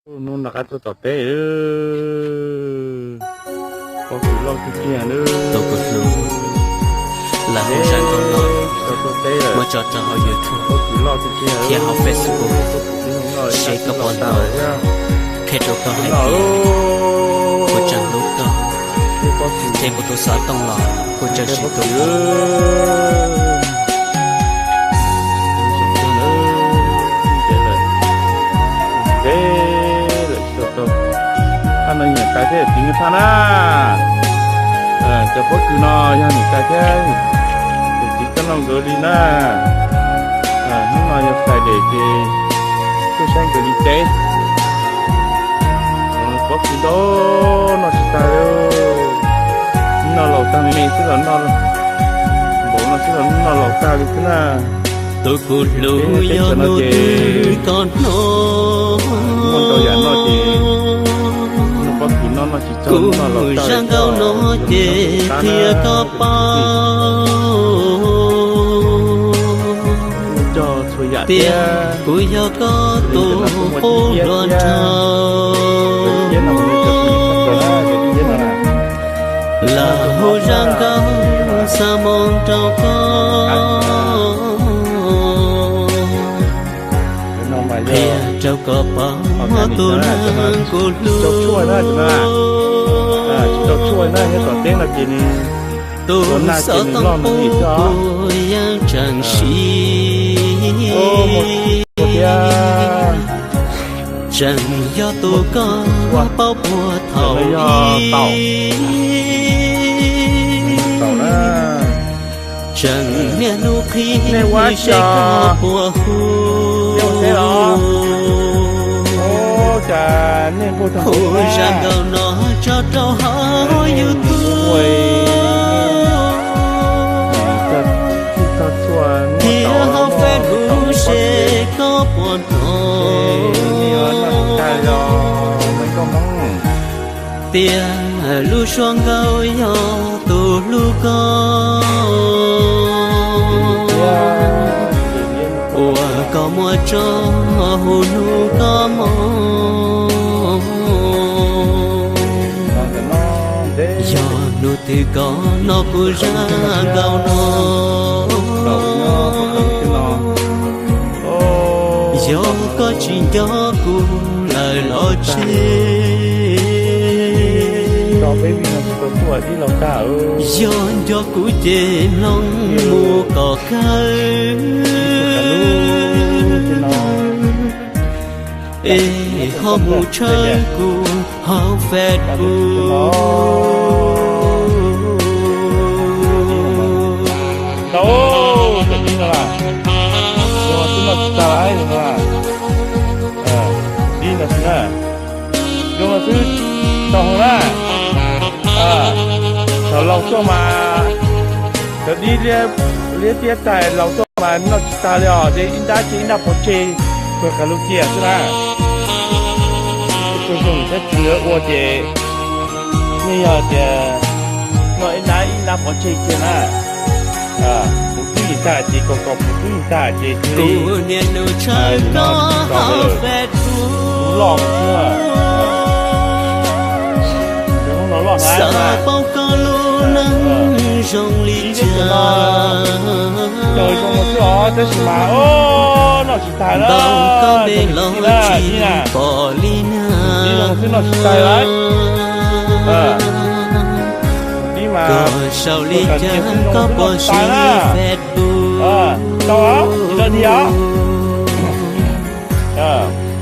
Hnub no rov qab tuaj tom teb, pob kws loj tiag tiag. Tus kwv hlub, lawv hu zaj nkauj no muab tso rau hauv YouTube thiab hauv Facebook, seb koj puas hnov. Qhia rau koj hais tias kuv tseem hlub koj, ces kuv tus xov tooj los kuv tseem siv tus. Thaj no nyiam kawg thiab txiv nkawd thaj na. Cov pob kws no yog nyiam kawg thiab, tus txiv Txawj Lauj nkawd li na. Hnub no yog Friday ces tuaj saib nkawd li teb. Pob kws ntau, noj tsis tag li. Noj laus tag me xwb los noj, npaum no xwb los noj laus tag li xwb na. Tus kwv hlub, yog hnub twg koj hnov, muaj ntau yam noj ces noj pob kws no noj tsis txog, kuv zaj nkauj no ces qhia koj paub. Tias kuv yog koj tus qub hluas nraug, los hu zaj nkauj xa moo rau koj, qhia rau koj paub tus neeg kuv hlub. Tus xov tooj kuv yeej tseem siv, tseem yog tus koj paub puag thaum ub. Tseem niaj hnub qhib seb koj puas hu, hu zaj nkauj no tso rau hauv YouTube thiab hauv Facebook seb koj puas hnov. Tias lub suab nkauj yog tus hlub koj, uas koj muab tso hu hnub koj moo. Yog hnub twg koj hnov kuv zaj nkauj no, yog koj tsis nco kuv lawm los tseg. Yog nco kuv ces mloog mus kom kawg, es ho mus tshawb kuv hauv Facebook. Zoo no xwb, tau hau na. Thaum laus tuaj mas, thaum dib liab tiab tais laus tuaj mas noj tsis tag li os, ces ib nrab ces ib nrab pov tseg, pawg qas lug cia xwb na. Tus zoo thiab txiv ua ces yeej yog tias noj ib nrab ib nrab pov tseg kiag na. Puv twb ib tag ces kom kom puv twb ib tag ces cia li kuv niaj hnub tshawb koj hauv Facebook, xav paub koj lub neej zoo li cas. Ntaus koj npe los tsis pom li na. Koj sau li cas koj puas siv Facebook?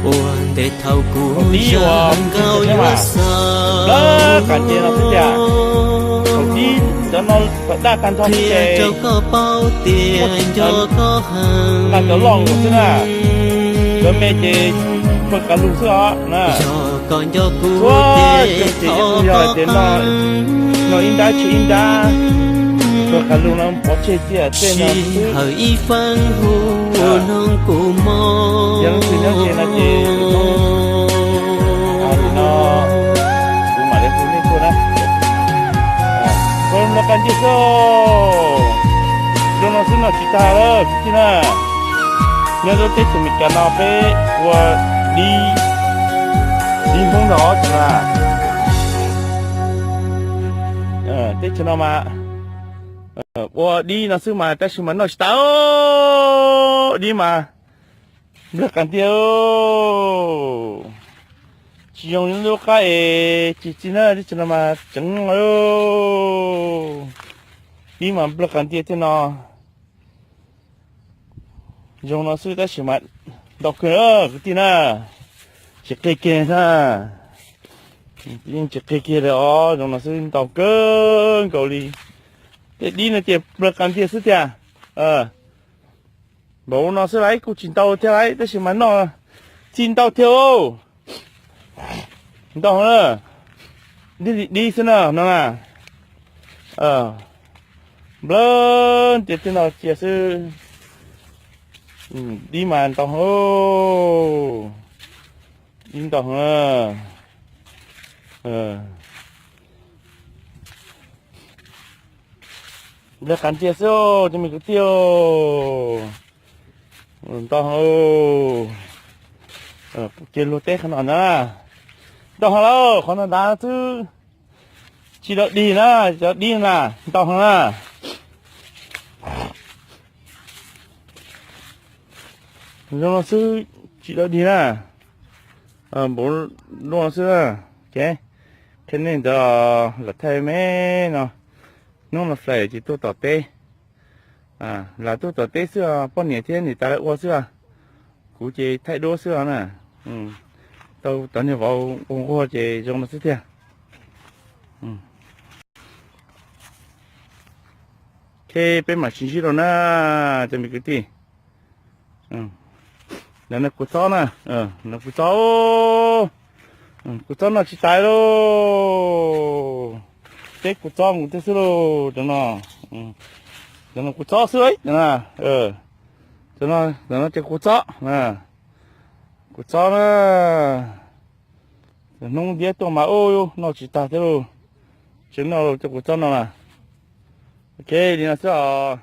Ua ntej thaum kuv zaj nkauj yuav xaus, qhia rau koj paub tias nco koj heev. Yog koj nco kuv ces thov koj qee, sij hawm ib feeb hu noog kuv mog. Zoo no xwb, noj tsis tag lawm kwv tij na. Nyob rau teb chaws Amelikas no peb ua dib, tod tsis mas. Teb chaws no mas ua dib no xwb mas tab sis mas noj tsis tau, dib mas nplawg qas ntiag. Tsis zoo li lub qab es tsis txi na, teb chaws no mas tseev dib mas nplawg qas ntiag tej no. Zoo no xwb tab sis mas ntau kawg kwv tij na, tsis qi kiag na, yeej tsis qi kiag li os, zoo no xwb ntau kawg nkaus li. Tej dib no ces nplawg qas ntiag xwb tiag. Npaum no xwb lauj, kuj tsis ntau thiab lauj tab sis mas noj txi ntau thiab. Ntau na, dib li dib xwb na no na. Nplawg ntiag tej no cia xwb. Dib mas ntau, dib ntau. Nplawg qas ntiag xwb cov me kwv tij. Ntau, ces luag teb qhov no na, ntau heev lauj, qhov no nrad xwb. Tsis dog dig na, cov dib na, ntau heev na. Zoo no xwb, tsis dog dig na. Npaum no xwb. Ces qhia nej ntawd, lam thaij me no, hnub no fly ces tuaj tom teb. Lam tuaj tom teb xwb, poj niam thiab niam tais lawv ua xwb. Kuv ces thaij duab xwb os na. Tau cov niag vauv ua nquag ces zoo no xwb tiag. Ok, peb mam sib ntsib dua na, cov me kwv tij. Ntawm no kuv txob na, no kuv txob, kuv txob noj tsis tas lauj. Teb kuv txob mus tib xwb lauj, cov no, cov no kuv txob xwb lauj. Cov no ces kuv txob, kuv txob na. Hnub ntiab tuaj mas ub noj tsis tag thiab lauj. Tsis noj lauj, cov kuv txob no na. Ok, li no xwb os.